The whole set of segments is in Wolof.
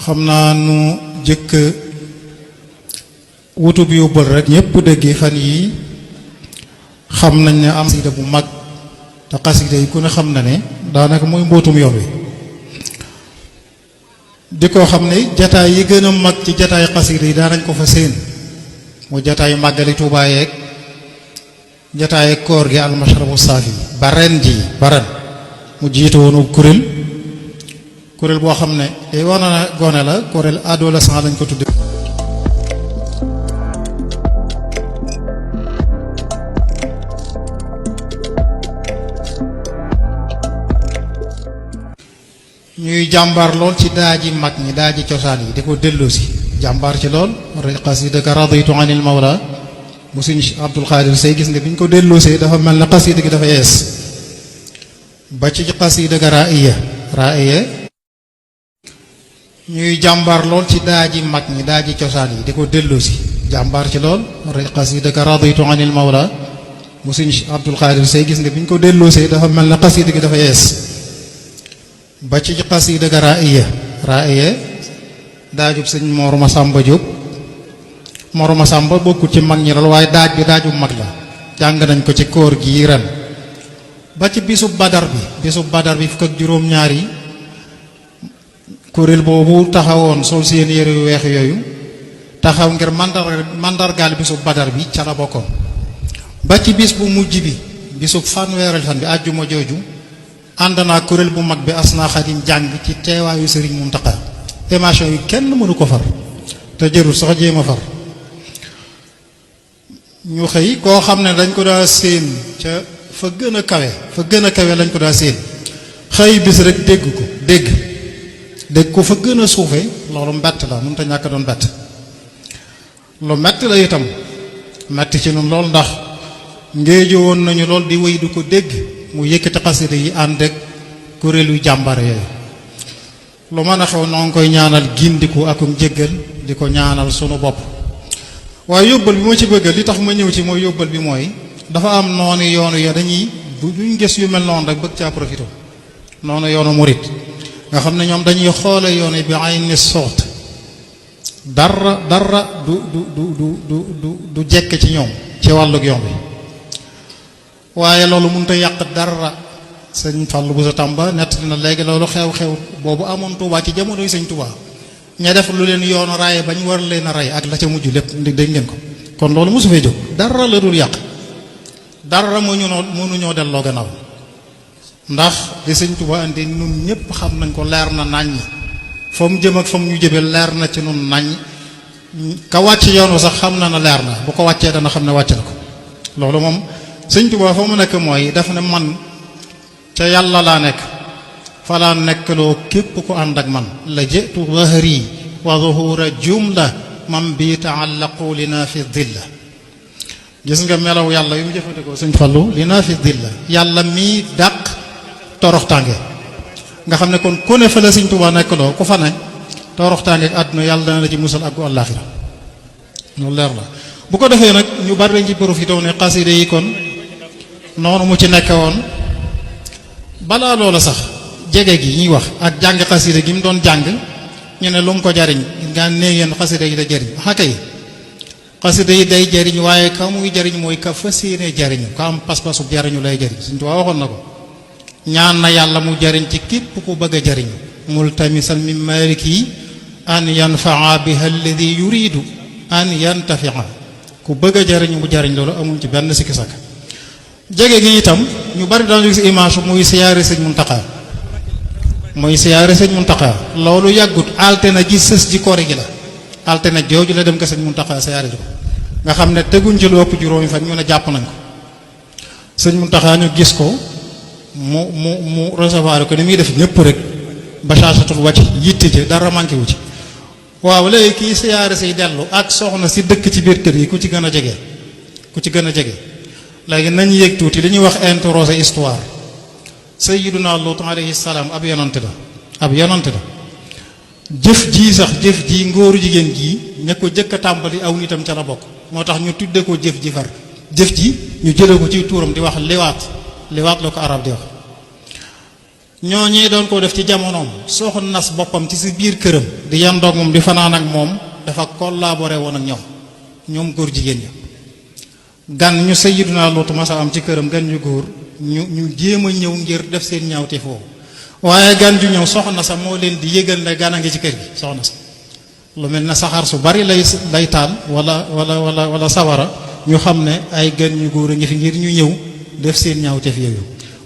xam naa nu jëkk wutu bi yóbbal rek ñépp dégg fan yi xam nañ ne am xasida bu mag te xasida yi ku ne xam na ne daanaka mooy mbootum yoon wi di ko xam ne jataay yi gën a mag ci jataay xasida yi daanañ ko fa séen mu jataay màggali Tuubaa yeeg jataay koor gi almashrabu saafi ba ren mu jiite woonu kuréel boo xam ne day war na gone la kuréel adolescent lañ ko tudde ñuy jàmbaar lool ci daaji mag ñi daaji cosaan yi di ko delloosi jàmbaar ci lool xasida ka raditu anil mawla bu suñ Abdul Xaadir Sey gis nga bi ñu ko delloosee dafa mel ne xasida gi dafa yees ba ci xasida ka raaya ñuy jàmbaar lool ci daaji mag ñi daaji cosaan yi di ko delloosi jàmbaar ci lool xasida ka raditu anil mawla bu suñ Abdul Xaadir Sey gis nga bi ñu ko delloosee dafa mel ne xasida gi dafa yees ba ci xasida ga raaya daajub sëñ Mor Masamba Diop Mor Masamba bokkul ci mag ñi lool waaye daaj bi daaju mag la jàng nañ ko ci koor gi ren ba ci bisub badar bi fukk ak juróom-ñaari kuréel boobu taxawoon sol seen yére yu weex yooyu taxaw ngir mandargaal bisub badar bi ca la bokkoon ba ci bis bu mujj bi bisub fanweereel fan bi àjjuma jooju ànd naa kuréel bu mag bi Asna Xadim jàng ci teewaayu Sëriñ Muntaxa émission yi kenn mënu ko far te jërul sax jéem a far ñu xëy koo xam ne dañ ko daa séen ca fa gën a kawe lañ ko daa séen xëy bis rek dégg ko fa gën a suufe loolu mbett la mënut a ñàkk doon bett lu metti la itam metti ci noonu loolu ndax ngéejo woon nañu lool di wéy du ko dégg mu yëkkati xasida yi ànd ak kuréelu jàmbare yooyu lu mën a xew noo ngi koy ñaanal gindiku akum jéggal di ko ñaanal sunu bopp waaye yóbbal bi ma ci bëgg li tax ma ñëw ci mooy yóbbal bi mooy dafa am noonu yoonu ya dañuy duñ gis yu mel noonu rek bëgg caa profité noonu yoonu murit nga xam ne ñoom dañuy xoole yoonu bi ay ni soot dara du jekk ci ñoom ci wàllug yoon bi waaye loolu mënut a yàq dara sëñ Fallou bu sa Tamba nett na léegi loolu xew-xew boobu amoon Touba ci jamono yi sëñ Touba ña def lu leen yoonu raay bañ war leen a rey ak la ca mujj lépp dégg ngeen ko kon loolu mosu fee jóg dara la dul yàq dara mënuñoo delloo gannaaw ndax di sëñ Touba andi nun ñëpp xam nañ ko leer na naññ fa mu jëm ak fa mu ñu jëmee leer na ci nun naññ ka wàcc yoonu sax xam na ne leer na bu ko wàccee dana xam ne wàcc na ko loolu moom sëñ Tuubaa fa mu nekk mooy daf ne man ca yàlla laa nekk fa laa nekkloo képp ku ànd ak man la jëtu zahri wa zuhura jumla man bi taallaqu li naa fi dilla gis nga melaw yàlla yu mu jëfandikoo sëñ Fallu li naa fi dilla yàlla mii dàq toroxtaange nga xam ne kon ku ne fa la sëñ Tuubaa nekkloo ku fa ne toroxtaange ak àdduna yàlla dana la ci musal ak àllaaxira loolu leer la bu ko defee nag ñu bari dañ ci profité ne xasida yi kon noonu mu ci nekke woon balaa loola sax jege gi ñuy wax ak jàng xasida gi mu doon jàng ñu ne lu mu ko jariñ nga nee ngeen xasida yi da jariñ xakay xasida yi day jariñ waaye ka muy jariñ mooy ka fas yéene jariñu ka am pas-pasu jariñu lay jariñ Sëñ Tuubaa waxoon na ko ñaan na yàlla mu jariñ ci képp ku bëgg a jariñu multamisan min maliki an yanfaa biha alladi yuridu an yantafia ku bëgg a jariñu mu jariñ loolu amul ci benn sikki sakk jege gi itam ñu bari dañu gis image muy siyaare sëñ Muntaxa loolu yàggut altena ji sës ji koori gi la altena jooju la dem ko sëñ Muntaxa siyaare ji ko nga xam ne teguñ ci lu ëpp juróomi fan ñu ne jàpp nañ ko sëñ Muntaxa ñu gis ko mu recevoir ko ni muy def ñëpp rek bashashatul wàcc yitte ci dara manqué wu ci waaw léegi kii siyaare say dellu ak soxna si dëkk ci biir kër yi ku ci gën a jege léegi nañ yéeg tuuti li ñuy wax interroger histoire sayyiduna Lut alayhi salaam ab yonante la jëf ji ngóoru jigéen jii ña ko jëkk a tàmbali aw nitam ca la bokk moo tax ñu tudde ko jëf ji ñu jële ko ci tuuram di wax liwaat la ko arab di wax ñooñee doon ko def ci jamonoom soxna nas boppam ci si biir këram di yandoog moom di fanaan ak moom dafa collaboré woon ak ñoom góor jigéen ña gan ñu Sayyiduna Luut masa am ci këram gan ñu góor ñu jéem a ñëw ngir def seen ñaawte foofu waaye gan ju ñëw soxna sa moo leen di yëgal ne gan a ngi ci kër gi soxna sa lu mel ne saxaar su bari lay taal wala sawara ñu xam ne ay gan ñu góor a ngi fi ngir ñu ñëw def seen ñaawte fi yooyu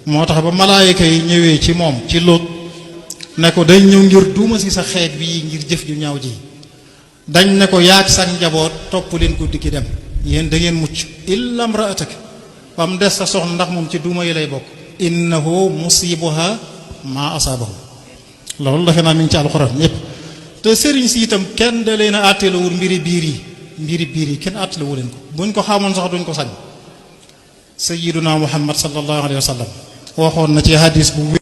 moo tax ba malaayika yi ñëwee ci moom ci Luut ne ko dañ ñëw ngir duuma si sa xeet bi ngir jëf ju ñaaw ji dañ ne ko yaag sa njaboot topp leen guddi gi dem yéen da ngeen mucc illa imra'atak ba mu des sa soxna ndax moom ci duuma yi lay bokk innahu musibuha ma asaabahu loolu defe naa mi ngi ci alxuraan ñëpp te sëriñ si itam kenn da leen a àtteelawul mbiri biir yi kenn àttelewu leen ko buñ ko xamoon sax duñ ko sañ sayyiduna muhammad sallallahu alayhi wa sallam waxoon na ci hadis bu